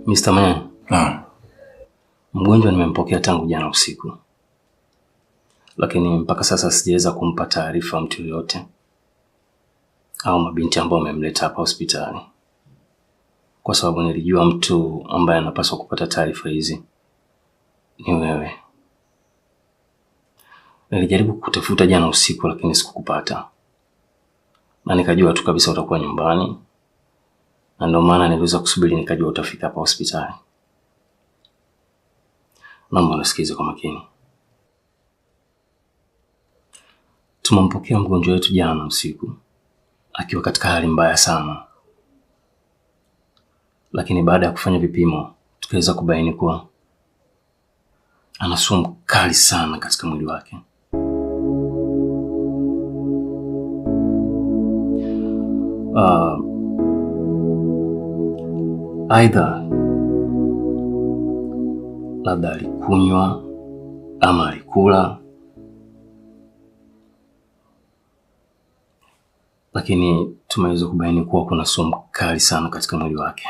Mr. Manyanya. Naam. Mgonjwa nimempokea tangu jana usiku, lakini mpaka sasa sijaweza kumpa taarifa mtu yoyote au mabinti ambao wamemleta hapa hospitali, kwa sababu nilijua mtu ambaye anapaswa kupata taarifa hizi ni wewe. Nilijaribu kukutafuta jana usiku lakini sikukupata, na nikajua tu kabisa utakuwa nyumbani, na ndio maana niliweza kusubiri nikajua utafika hapa hospitali. Naomba unisikize kwa makini. Tumempokea mgonjwa wetu jana usiku akiwa katika hali mbaya sana, lakini baada ya kufanya vipimo tukaweza kubaini kuwa ana sumu kali sana katika mwili wake. Aidha labda alikunywa ama alikula, lakini tumeweza kubaini kuwa kuna sumu kali sana katika mwili wake,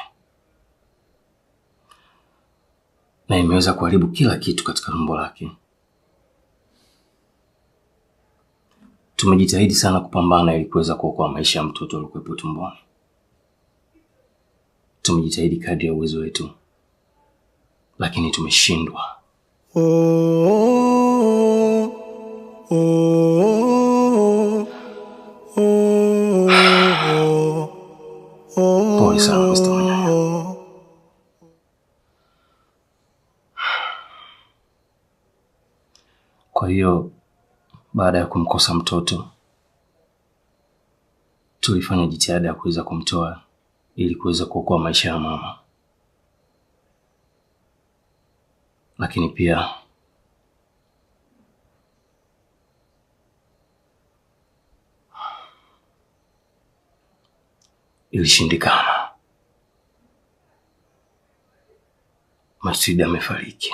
na imeweza kuharibu kila kitu katika tumbo lake. Tumejitahidi sana kupambana ili kuweza kuokoa maisha ya mtoto aliyekuwepo tumboni. Tumejitahidi kadri ya uwezo wetu, lakini tumeshindwa. Pole sana Mr. Manyanya. Kwa hiyo baada ya kumkosa mtoto, tulifanya jitihada ya kuweza kumtoa ili kuweza kuokoa maisha ya mama, lakini pia ilishindikana. Matilda amefariki.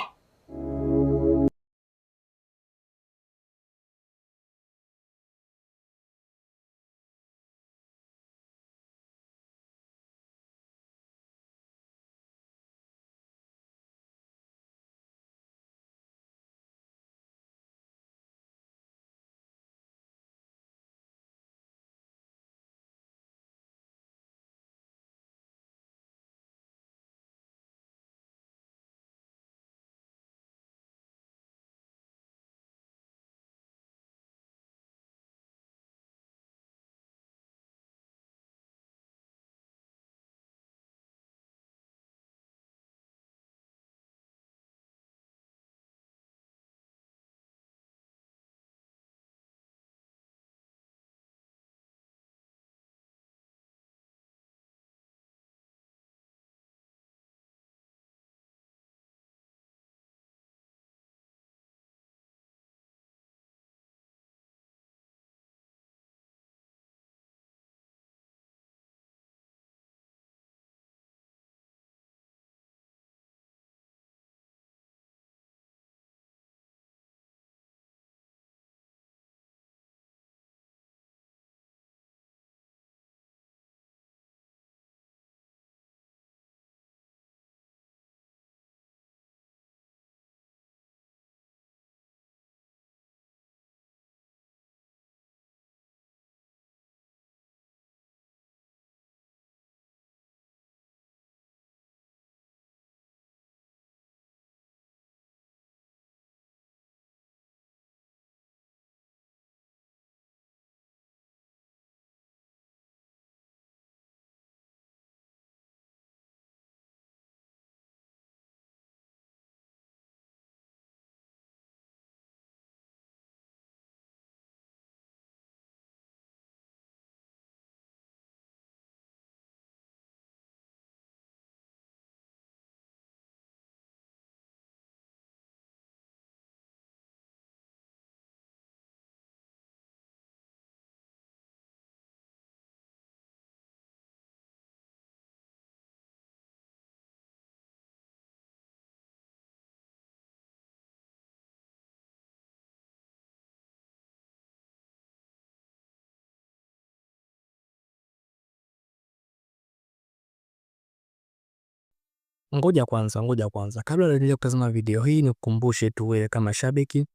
Ngoja kwanza, ngoja kwanza, kabla hujaendelea kutazama video hii, nikukumbushe tu wewe kama shabiki,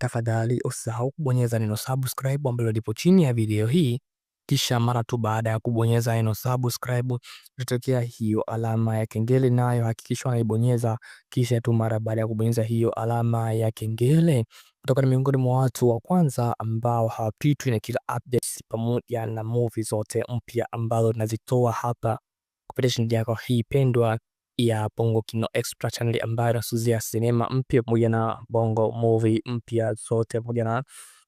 tafadhali usisahau kubonyeza neno subscribe ambalo lipo chini ya video hii. Kisha mara tu baada ya kubonyeza neno subscribe itatokea hiyo alama ya kengele, nayo hakikisha unaibonyeza. Kisha tu mara baada ya kubonyeza hiyo alama ya kengele kutoka ni miongoni mwa watu wa kwanza ambao hawapitwi na kila updates pamoja na movie zote mpya ambazo tunazitoa hapa kupitia channel yako hii pendwa ya Bongo Kino Extra channel ambayo inasuzia sinema mpya pamoja na Bongo movie mpya zote pamoja na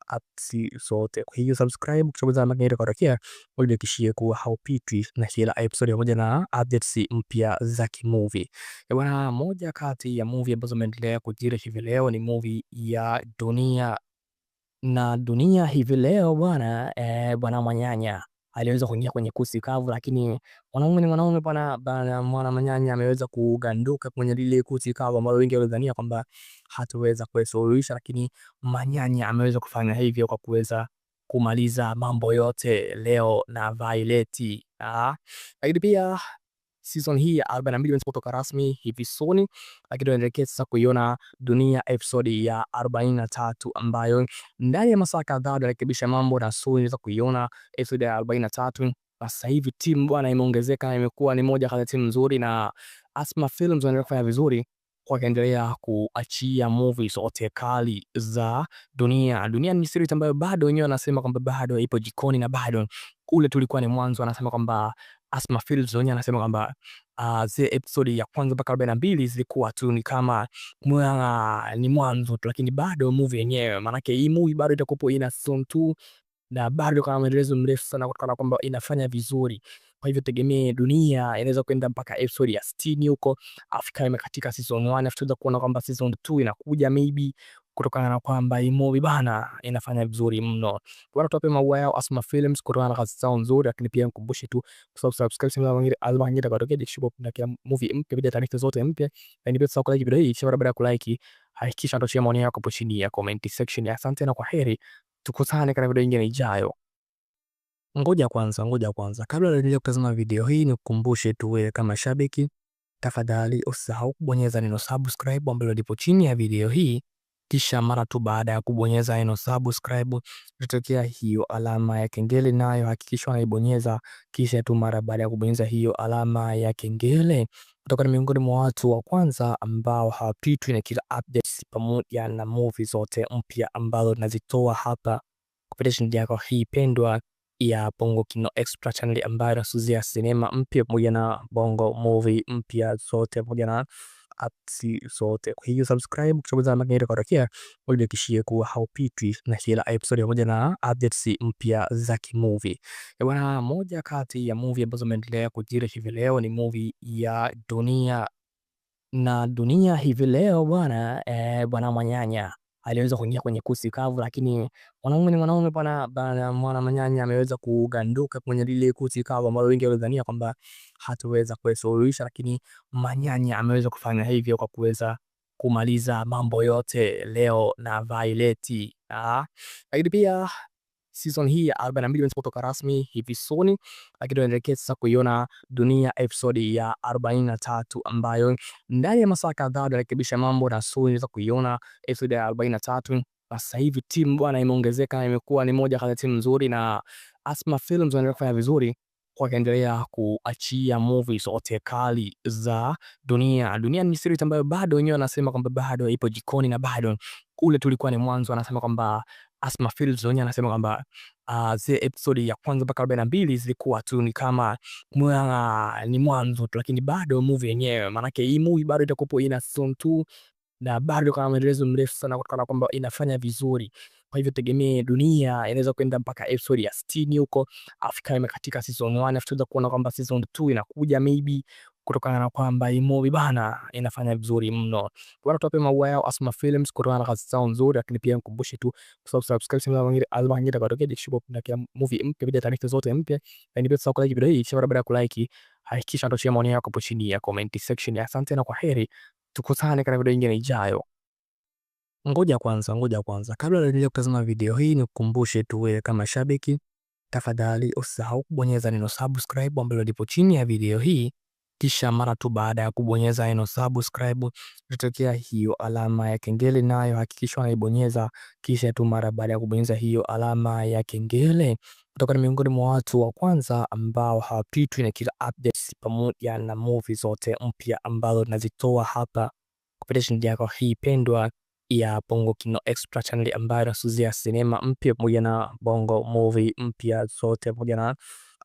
apps zote. Kwa hiyo subscribe kisha alama kengele kwa tokea ili uhakikishie kuwa haupitwi na kila episode pamoja na updates mpya za kimovie. Bwana, moja kati ya movie ambazo zimeendelea kujiri hivi leo ni movie ya Dunia na Dunia hivi leo bwana, bwana Manyanya aliweza kuingia kwenye kusi kavu, lakini mwanaume ni mwanaume bwana. Bwana mwana Manyanya ameweza kuganduka kwenye lile kusi kavu ambalo wengi walidhania kwamba hataweza kuisuluhisha, lakini Manyanya ameweza kufanya hivyo kwa kuweza kumaliza mambo yote leo na Violet. Lakini pia season hii ya 42 imeweza kutoka rasmi hivi soon, lakini tunaelekea sasa kuiona Dunia episode ya 43 ambayo ndani ya masaa kadhaa tunarekebisha mambo na soon inaweza kuiona episode ya 43. Sasa hivi timu bwana imeongezeka na imekuwa ni moja kati ya timu nzuri, na Asma Films wanaendelea kufanya vizuri wakiendelea kuachia movie zote kali za Dunia. Dunia ni series ambayo bado wenyewe wanasema kwamba bado ipo jikoni na bado ule tulikuwa ni mwanzo. Anasema kwamba Asma Films wenyewe anasema kwamba zile episode ya kwanza mpaka 42 zilikuwa tu ni kama ni mwanzo tu, lakini bado movie yenyewe, maanake hii movie bado itakuwa ina season 2 na bado kama maendelezo mrefu sana kutokana na kwamba inafanya vizuri. Kwa hivyo tegemee Dunia inaweza kwenda mpaka episode ya 60 huko, Afrika imekatika season 1, afu tunaweza kuona kwamba season 2 inakuja maybe kutokana na kwamba hii movie bana inafanya vizuri mno. Bwana, tuwape maua yao Asma Films kutokana na kazi zao nzuri, lakini pia nikumbushe tu kusubscribe sehemu nyingine alama nyingine itakayotokea kisha na kila movie mpya bila taarifa zote mpya. Lakini pia usisahau kulike video hii, kisha baada ya kulike hakikisha unatoa maoni yako hapo chini ya comment section. Asante na kwaheri, tukutane katika video nyingine ijayo. Ngoja kwanza, ngoja kwanza, kabla hujaendelea kutazama video hii, nikukumbushe tu wewe kama shabiki, tafadhali usisahau kubonyeza neno subscribe ambalo lipo chini ya video hii. Kisha mara tu baada ya kubonyeza neno subscribe itatokea hiyo alama ya kengele, nayo hakikisha unaibonyeza. Kisha tu mara baada ya kubonyeza hiyo alama ya kengele kutoka ni miongoni mwa watu wa kwanza ambao hawapitwi na kila updates pamoja na movie zote mpya ambazo tunazitoa hapa kupitia channel yako hii pendwa ya Bongo Kino Extra channel ambayo inasuzia sinema mpya pamoja na Bongo movie mpya zote pamoja na apps zote. Kwa hiyo subscribe kisha alama kengele kwa tokea ili uhakikishie kuwa haupitwi na kila episode pamoja na updates mpya za kimovie. Bwana, moja kati ya movie ambazo zimeendelea kujiri hivi leo ni movie ya Dunia na Dunia hivi leo bwana, bwana Manyanya aliweza kuingia kwenye kusi kavu, lakini mwanaume ni mwanaume bwana. Bwana mwana Manyanya ameweza kuganduka kwenye lile kusi kavu ambalo wengi walidhania kwamba hataweza kuisuluhisha, lakini Manyanya ameweza kufanya hivyo kwa kuweza kumaliza mambo yote leo na Violet. Lakini pia season hii ya 42 imeweza kutoka rasmi hivi soon, lakini tunaelekea sasa kuiona Dunia episode ya 43 ambayo ndani ya masaa kadhaa tunarekebisha mambo na soon inaweza kuiona episode ya 43. Sasa hivi timu bwana imeongezeka na imekuwa ni moja kati ya timu nzuri, na Asma Films wanaendelea kufanya vizuri wakiendelea kuachia movie zote kali za Dunia. Dunia ni series ambayo bado wenyewe wanasema kwamba bado ipo jikoni na bado ule tulikuwa ni mwanzo. Anasema kwamba Asma Films wenyewe anasema kwamba zile episode ya kwanza mpaka 42 zilikuwa tu ni kama ni mwanzo tu, lakini bado movie yenyewe, maanake hii movie bado itakuwa ina season 2 na bado kama maendelezo mrefu sana kutokana na kwamba inafanya vizuri. Kwa hivyo tegemee Dunia inaweza kwenda mpaka episode ya 60 huko, Afrika imekatika season 1, afu tunaweza kuona kwamba season 2 inakuja maybe kutokana na kwamba hii movie bana inafanya vizuri mno. Bwana, tuwape maua yao Asma Films kutokana na kazi zao nzuri, lakini pia nikumbushe tu kusubscribe sehemu nyingine alama nyingine itakayotokea kisha na kila movie mpya bila taarifa zote mpya. Lakini pia usisahau kulike video hii, kisha baada ya kulike hakikisha unatoa maoni yako hapo chini ya comment section. Asante na kwaheri, tukutane katika video nyingine ijayo. Ngoja kwanza, ngoja kwanza, kabla hujaendelea kutazama video hii, nikukumbushe tu wewe kama shabiki, tafadhali usisahau kubonyeza neno subscribe ambalo lipo chini ya video hii. Kisha mara tu baada ya kubonyeza neno subscribe itatokea hiyo alama ya kengele, nayo hakikisha unaibonyeza. Kisha tu mara baada ya kubonyeza hiyo alama ya kengele kutoka ni miongoni mwa watu wa kwanza ambao hawapitwi na kila updates pamoja na movie zote mpya ambazo nazitoa hapa kupitia channel yako hii pendwa ya Bongo Kino Extra, channel ambayo inasuzia sinema mpya pamoja na bongo movie mpya zote pamoja na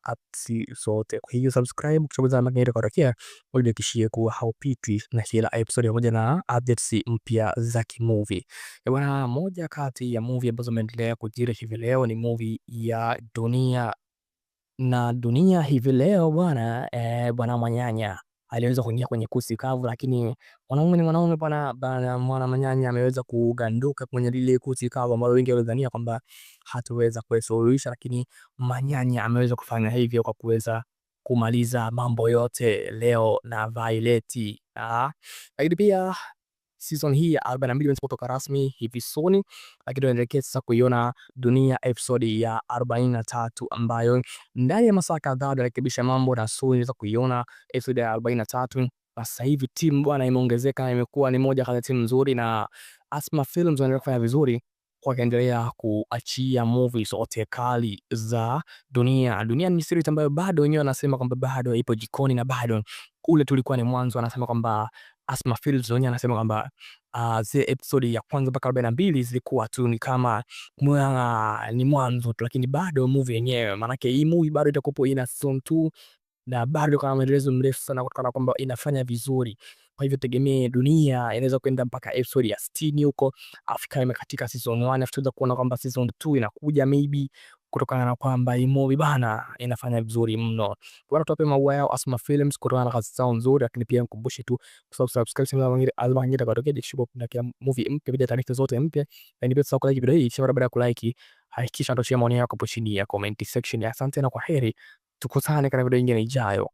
apps zote. Kwa hiyo subscribe kisha alama kengele kutokea ili uhakikishie kuwa haupitwi na kila episode pamoja na updates mpya za kimovie. Bwana, moja kati ya movie ambazo zimeendelea kujiri hivi leo ni movie ya Dunia na Dunia hivi leo bwana, bwana Manyanya aliweza kuingia kwenye kusi kavu, lakini mwanaume ni mwanaume bwana. Bwana mwana Manyanya ameweza kuganduka kwenye lile kusi kavu ambalo wengi walidhania kwamba hataweza kuisuluhisha, lakini Manyanya ameweza kufanya hivyo kwa kuweza kumaliza mambo yote leo na Violet. Lakini pia season hii ya 42 imeweza kutoka rasmi hivi soon, lakini tunaelekea sasa kuiona Dunia episode ya 43 ambayo ndani ya masaa kadhaa tunarekebisha mambo na soon inaweza kuiona episode ya 43. Sasa hivi timu bwana imeongezeka na imekuwa ni moja kati ya timu nzuri, na Asma Films wanaendelea kufanya vizuri wakiendelea kuachia movie zote kali za Dunia. Dunia ni series ambayo bado wenyewe wanasema kwamba bado ipo jikoni na bado ule tulikuwa ni mwanzo. Anasema kwamba Asma Films wenyewe anasema kwamba zile episode ya kwanza mpaka 42 zilikuwa tu ni kama ni mwanzo tu, lakini bado movie yenyewe, maanake hii movie bado itakuwa ina season 2 na bado kama maelezo mrefu sana kutokana kwamba inafanya vizuri. Kwa hivyo tegemee Dunia inaweza kwenda mpaka episode ya 60 huko, Afrika imekatika season 1, afu tuweza kuona kwamba season 2 inakuja maybe kutokana na kwamba hii movie bana inafanya vizuri mno. Bwana, tuwape maua yao Asma Films kutokana na kazi zao nzuri, lakini pia mkumbushe tu kusubscribe sehemu nyingine alama nyingine itakayotokea kisha na kila movie mpya bila taarifa zote mpya. Lakini pia usisahau kulike video hii, kisha baada ya kulike hakikisha unatoa maoni yako hapo chini ya comment section. Asante na kwaheri, tukutane katika video nyingine ijayo.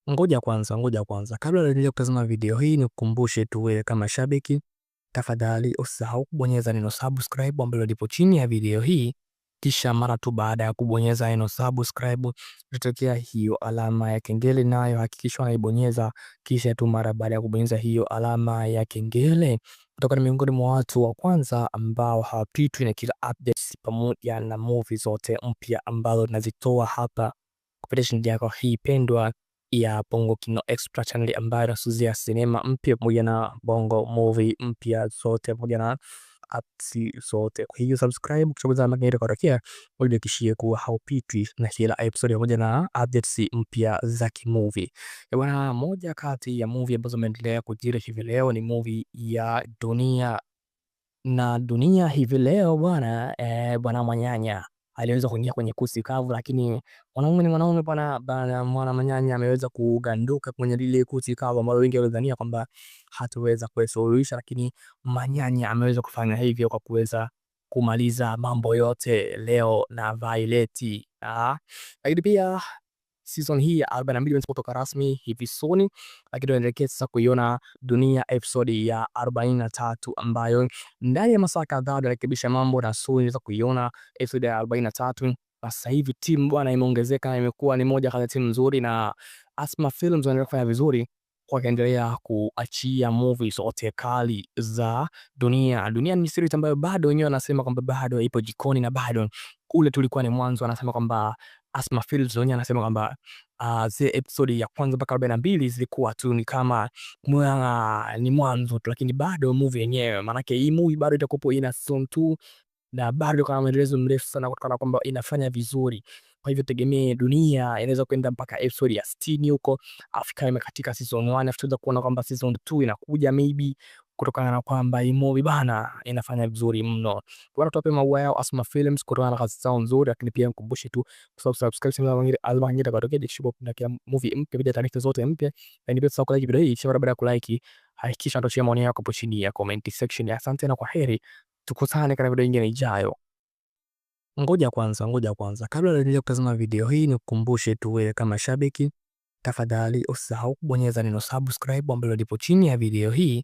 Ngoja kwanza, ngoja kwanza, kabla hujaendelea kutazama video hii, nikukumbushe tu wewe kama shabiki, tafadhali usisahau kubonyeza neno subscribe ambalo lipo chini ya video hii. Kisha mara tu baada ya kubonyeza neno subscribe itatokea hiyo alama ya kengele, nayo hakikisha unaibonyeza. Kisha tu mara baada ya kubonyeza hiyo alama ya kengele kutoka ni miongoni mwa watu wa kwanza ambao hawapitwi na kila updates pamoja na movie zote mpya ambazo nazitoa hapa kupitia channel yako hii pendwa ya Bongo Kino Extra, channel ambayo inasuzia sinema mpya pamoja na bongo movie mpya zote pamoja na apps zote. Kwa hiyo subscribe kisha alama kengele kutokea ili uhakikishie kuwa haupitwi na kila episode pamoja na updates mpya za kimovie. Bwana, moja kati ya movie ambazo zimeendelea kujiri hivi leo ni movie ya Dunia na Dunia hivi leo bwana, bwana Manyanya aliweza kuingia kwenye kusi kavu, lakini mwanaume ni mwanaume bwana. Bwana mwana Manyanya ameweza kuganduka kwenye lile kusi kavu ambalo wengi walidhania kwamba hataweza kuisuluhisha, lakini Manyanya ameweza kufanya hivyo kwa kuweza kumaliza mambo yote leo na Violet. Lakini pia season hii ya 42 imeweza kutoka rasmi hivi soon, lakini tunaelekea sasa kuiona Dunia episode ya 43 ambayo ndani ya masaa kadhaa tunarekebisha mambo na soon inaweza kuiona episode ya 43. Sasa hivi timu bwana imeongezeka na imekuwa ni moja kati ya timu nzuri, na Asma Films wanaendelea kufanya vizuri wakiendelea kuachia movie zote kali za Dunia. Dunia ni series ambayo bado wenyewe wanasema kwamba bado ipo jikoni na bado ule tulikuwa ni mwanzo. Anasema kwamba Asma Films wenyewe anasema kwamba zile episode ya kwanza mpaka 42 zilikuwa tu ni kama ni mwanzo tu, lakini bado movie yenyewe, maanake hii movie bado itakuwa ina season 2 na bado kama maelezo mrefu sana kutokana kwamba inafanya vizuri. Kwa hivyo tegemee Dunia inaweza kwenda mpaka episode ya 60 huko, Afrika imekatika season 1, afu tuweza kuona kwamba season 2 inakuja maybe kutokana na kwamba hii movie bana inafanya vizuri mno. Bwana, tuwape maua yao Asma Films kutokana na kazi zao nzuri, lakini pia mkumbushe tu kusubscribe sehemu nyingine alama nyingine itakayotokea kisha na kila movie mpya bila taarifa zote mpya. Lakini pia usisahau kulike video hii, kisha baada ya kulike hakikisha unatoa maoni yako hapo chini ya comment section. Asante na kwaheri, tukutane katika video nyingine ijayo. Ngoja kwanza, ngoja kwanza, kabla hujaendelea kutazama video hii, nikukumbushe tu wewe kama shabiki, tafadhali usisahau kubonyeza neno subscribe ambalo lipo chini ya video hii.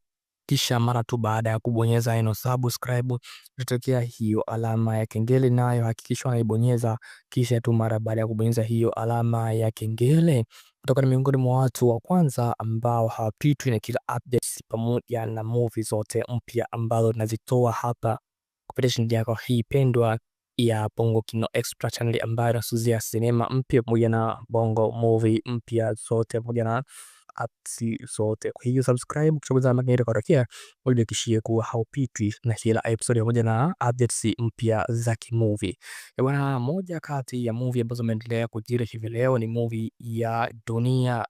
Kisha mara tu baada ya kubonyeza neno subscribe itatokea hiyo alama ya kengele, nayo hakikisha unaibonyeza. Kisha tu mara baada ya kubonyeza hiyo alama ya kengele utakuwa ni miongoni mwa watu wa kwanza ambao hawapitwi na kila updates pamoja na movie zote mpya ambazo nazitoa hapa kupitia channel yako hii pendwa ya Bongo Kino Extra, channel ambayo inasuzia sinema mpya pamoja na bongo movie mpya zote pamoja na apps zote. Kwa hiyo subscribe kisha alama kengele kutokea ili uhakikishie kuwa haupitwi na kila episode pamoja na updates mpya za kimovie. Bwana, moja kati ya movie ambazo zimeendelea kujiri hivi leo ni movie ya Dunia,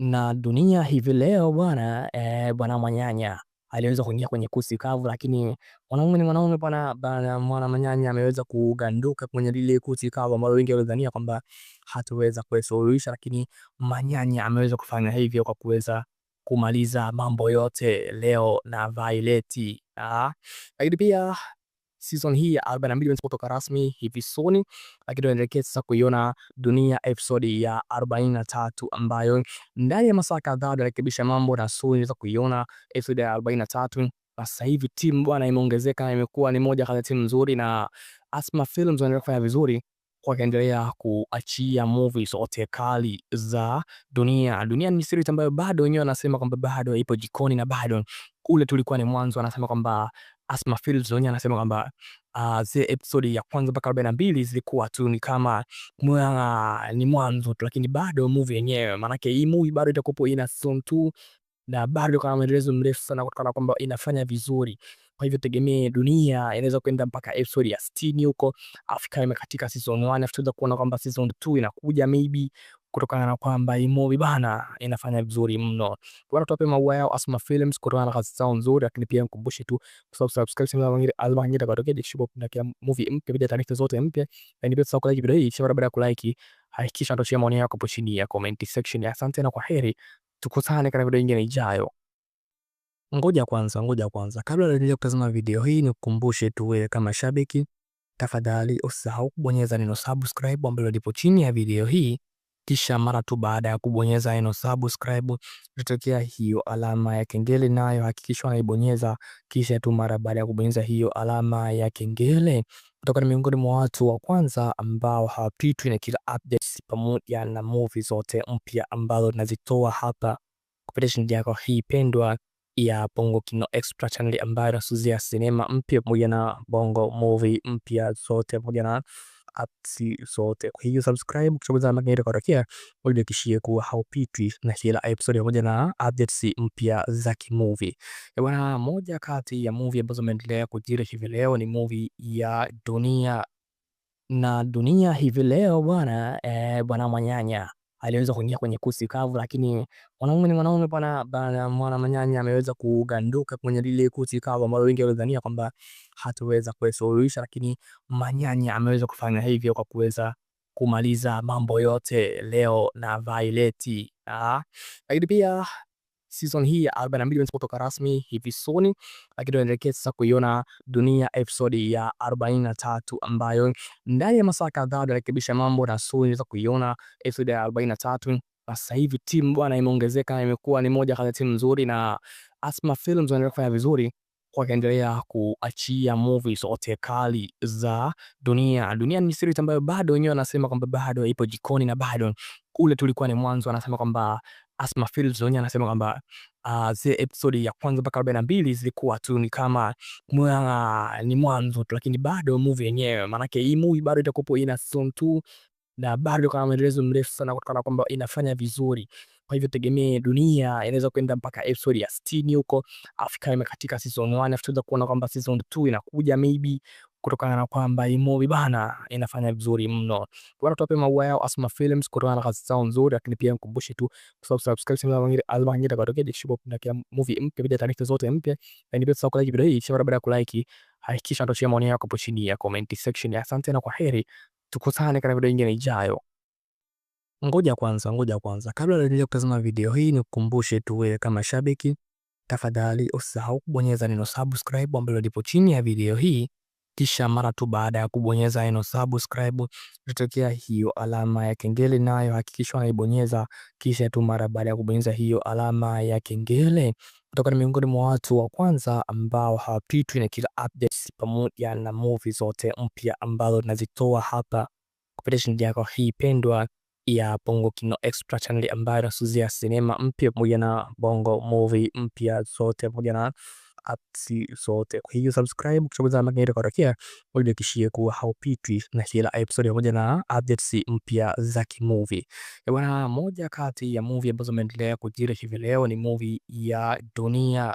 na Dunia hivi leo bwana bwana Manyanya aliweza kuingia kwenye kusi kavu, lakini mwanaume ni mwanaume bwana. Bwana mwana Manyanya ameweza kuganduka kwenye lile kusi kavu ambalo wengi walidhania kwamba hataweza kuisuluhisha, lakini Manyanya ameweza kufanya hivyo kwa kuweza kumaliza mambo yote leo na Violet. Lakini pia season hii ya 42 imeweza kutoka rasmi hivi soon, lakini tunaelekea sasa kuiona Dunia episode ya 43 ambayo ndani ya masaa kadhaa tunarekebisha mambo na soon inaweza kuiona episode ya 43. Na sasa hivi timu bwana imeongezeka na imekuwa ni moja kati ya timu nzuri, na Asma Films wanaendelea kufanya vizuri wakiendelea kuachia movie zote kali za Dunia. Dunia ni series ambayo bado wenyewe wanasema kwamba bado ipo jikoni na bado ule tulikuwa ni mwanzo. Anasema kwamba Asma Films wenyewe anasema kwamba zile episode ya kwanza mpaka 42 zilikuwa tu ni kama ni mwanzo tu, lakini bado movie yenyewe, maanake hii movie bado itakuwa ina season 2 na bado kama maendelezo mrefu sana kutokana na kwamba inafanya vizuri. Kwa hivyo tegemee Dunia inaweza kwenda mpaka episode ya 60 huko, Afrika imekatika season 1, afu tunaweza kuona kwamba season 2 inakuja maybe kutokana na kwamba hii movie bana inafanya vizuri mno. Bwana, tuwape maua yao Asma Films kutokana na kazi zao nzuri, lakini pia nikumbushe tu kusubscribe alama nyingine itakayotokea kisha na kila movie mpya bila taarifa zote mpya. Lakini pia usisahau kulike video hii, kisha baada ya kulike hakikisha unatoa maoni yako hapo chini ya comment section. Asante na kwaheri, tukutane katika video nyingine ijayo. Ngoja kwanza, ngoja kwanza, kabla hujaendelea kutazama video hii, nikukumbushe tu wewe kama shabiki, tafadhali usisahau kubonyeza neno subscribe ambalo lipo chini ya video hii, kisha mara tu baada ya kubonyeza neno subscribe itatokea hiyo alama ya kengele, nayo hakikisha unaibonyeza. Kisha tu mara baada ya kubonyeza hiyo alama ya kengele utakuwa ni miongoni mwa watu wa kwanza ambao hawapitwi na kila updates pamoja na movie zote mpya ambazo nazitoa hapa kupitia channel yako hii pendwa ya Bongo Kino Extra, channel ambayo inasuzia sinema mpya pamoja na bongo movie mpya zote pamoja na apps zote. Kwa hiyo subscribe kisha alama kengele kutokea ili uhakikishie kuwa haupitwi na kila episode pamoja na updates mpya za kimovie. Bwana, moja kati ya movie ambazo zimeendelea kujiri hivi leo ni movie ya Dunia, na Dunia hivi leo bwana bwana Manyanya aliweza kuingia kwenye kusi kavu, lakini mwanaume ni mwanaume bwana. Bwana mwana Manyanya ameweza kuganduka kwenye lile kusi kavu ambalo wengi walidhania kwamba hataweza kuisuluhisha, lakini Manyanya ameweza kufanya hivyo kwa kuweza kumaliza mambo yote leo na Violet. Lakini pia season hii ya 42 imeweza kutoka rasmi hivi soon, lakini tunaelekea sasa kuiona Dunia episode ya 43 ambayo ndani ya masaa kadhaa tunarekebisha mambo na soon inaweza kuiona episode ya 43. Na sasa hivi timu bwana imeongezeka na imekuwa ni moja kati ya timu nzuri, na Asma Films wanaendelea kufanya vizuri wakiendelea kuachia movie zote kali za Dunia. Dunia ni series ambayo bado wenyewe wanasema kwamba bado ipo jikoni na bado ule tulikuwa ni mwanzo. Anasema kwamba Asma Films wenyewe anasema kwamba zile episode ya kwanza mpaka 42 zilikuwa tu ni kama ni mwanzo tu, lakini bado movie yenyewe, maanake hii movie bado itakuwa ina season 2 na bado kama maendelezo mrefu sana kutokana na kwamba inafanya vizuri. Kwa hivyo tegemee Dunia inaweza kwenda mpaka episode ya 60 huko, Afrika imekatika season 1, afu tunaweza kuona kwamba season 2 inakuja maybe kutokana na kwamba hii movie bana inafanya vizuri mno. Bwana, tuwape maua yao Asma Films kutokana na kazi zao nzuri, lakini pia nikumbushe tu kusubscribe alama nyingine itakayotokea kisha na kila movie mpya bila taarifa zote mpya. Lakini pia usisahau kulike video hii, kisha baada ya kulike hakikisha unatoa maoni yako hapo chini ya comment section. Asante na kwaheri, tukutane katika video nyingine ijayo. Ngoja kwanza, ngoja kwanza, kabla hujaendelea kutazama video hii, nikukumbushe tu wewe kama shabiki, tafadhali usisahau kubonyeza neno subscribe ambalo lipo chini ya video hii, kisha mara tu baada ya kubonyeza neno subscribe itatokea hiyo alama ya kengele, nayo hakikisha unaibonyeza. Kisha tu mara baada ya kubonyeza hiyo alama ya kengele utakuwa ni miongoni mwa watu wa kwanza ambao hawapitwi na kila updates pamoja na movie zote mpya ambazo nazitoa hapa kupitia channel yako hii pendwa ya Bongo Kino Extra channel ambayo inasuzia sinema mpya pamoja na Bongo movie mpya zote pamoja na apps zote. Kwa hiyo subscribe kisha alama kengele kutokea ili uhakikishie kuwa haupitwi na kila episode pamoja na updates mpya za kimovie. Bwana, moja kati ya movie ambazo zimeendelea kujiri hivi leo ni movie ya Dunia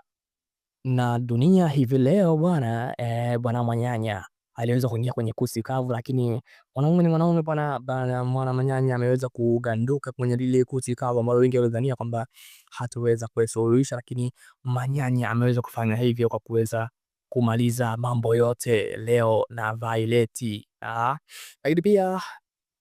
na Dunia hivi leo bwana, bwana Manyanya aliweza kuingia kwenye kusi kavu, lakini mwanaume ni mwanaume bwana. Bwana mwana Manyanya ameweza kuganduka kwenye lile kusi kavu ambalo wengi walidhania kwamba hataweza kuisuluhisha, lakini Manyanya ameweza kufanya hivyo kwa kuweza kumaliza mambo yote leo na Violet. Lakini pia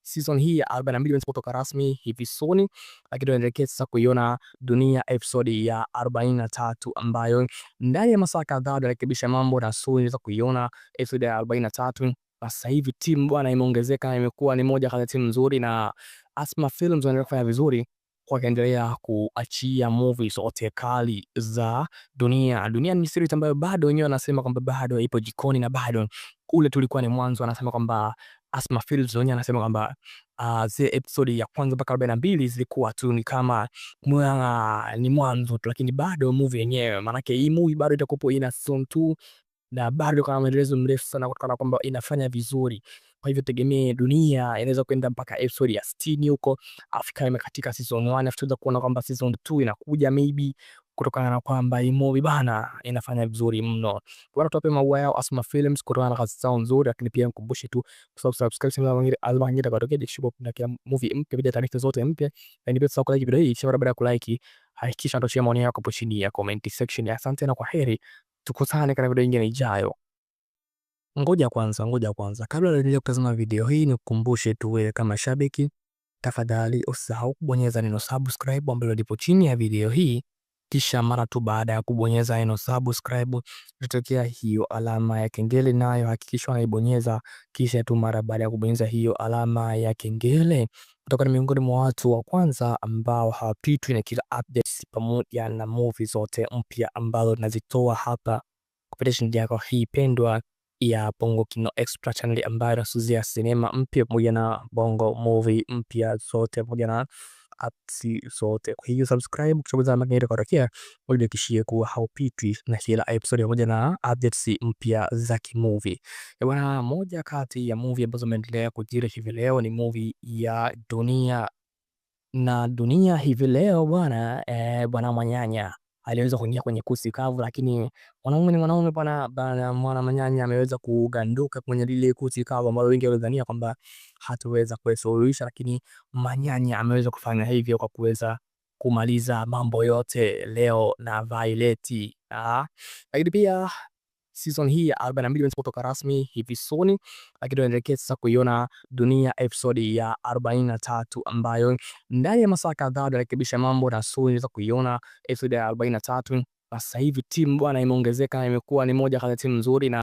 season hii ya 42 imeweza kutoka rasmi hivi soon, lakini tunaelekea sasa kuiona Dunia episode ya 43 ambayo ndani ya masaa kadhaa tunarekebisha mambo na soon inaweza kuiona episode ya 43. Sasa hivi timu bwana imeongezeka na imekuwa ni moja kati ya timu nzuri, na Asma Films wanaendelea kufanya vizuri wakiendelea kuachia movie zote kali za Dunia. Dunia ni series ambayo bado wenyewe wanasema kwamba bado ipo jikoni na bado ule tulikuwa ni mwanzo. Anasema kwamba Asma Films wenyewe anasema kwamba zile episode ya kwanza mpaka 42 zilikuwa tu ni kama ni mwanzo tu, lakini bado movie yenyewe, maanake hii movie bado itakuwa ina season 2 na bado kama maendelezo mrefu sana kutokana na kwamba inafanya vizuri. Kwa hivyo tegemee Dunia inaweza kwenda mpaka episode ya 60 huko, Afrika imekatika season 1, afu tunaweza kuona kwamba season 2 inakuja maybe kutokana na kwamba hii movie bana inafanya vizuri mno. Bwana, tuwape maua yao Asma Films kutokana na kazi zao nzuri, lakini pia nikumbushe tu kusubscribe alama nyingine itakayotokea kisha na kila movie mpya bila taarifa zote mpya. Lakini pia usisahau kulike video hii, kisha baada ya kulike hakikisha unatoa maoni yako hapo chini ya comment section. Asante na kwaheri, tukutane katika video nyingine ijayo. Ngoja kwanza, ngoja kwanza, kabla hujaendelea kutazama video hii, nikukumbushe tu wewe kama shabiki, tafadhali usisahau kubonyeza neno subscribe ambalo lipo chini ya video hii, kisha mara tu baada ya kubonyeza neno subscribe itatokea hiyo alama ya kengele, nayo hakikisha unaibonyeza. Kisha tu mara baada ya kubonyeza hiyo alama ya kengele kutoka ni miongoni mwa watu wa kwanza ambao hawapitwi na kila updates pamoja na movie zote mpya ambazo nazitoa hapa kupitia channel yako hii pendwa ya Bongo Kino Extra channel ambayo inasuzia sinema mpya pamoja na Bongo movie mpya zote pamoja na apps zote. Kwa hiyo subscribe kisha alama kengele kutokea ili uhakikishie kuwa haupitwi na kila episode pamoja na updates mpya za kimovie. Bwana, moja kati ya movie ambazo zimeendelea kujiri hivi leo ni movie ya Dunia na Dunia hivi leo bwana, bwana Manyanya aliweza kuingia kwenye kusi kavu, lakini mwanaume ni mwanaume bwana. Bwana mwana Manyanya ameweza kuganduka kwenye lile kusi kavu ambalo wengi walidhania kwamba hataweza kuisuluhisha, lakini Manyanya ameweza kufanya hivyo kwa kuweza kumaliza mambo yote leo na Violet. Lakini pia season hii ya 42 imeweza kutoka rasmi hivi soon, lakini tunaelekea sasa kuiona Dunia episode ya 43 ambayo ndani ya masaa kadhaa tunarekebisha mambo na soon inaweza kuiona episode ya 43. Sasa hivi timu bwana imeongezeka na imekuwa ni moja kati ya timu nzuri na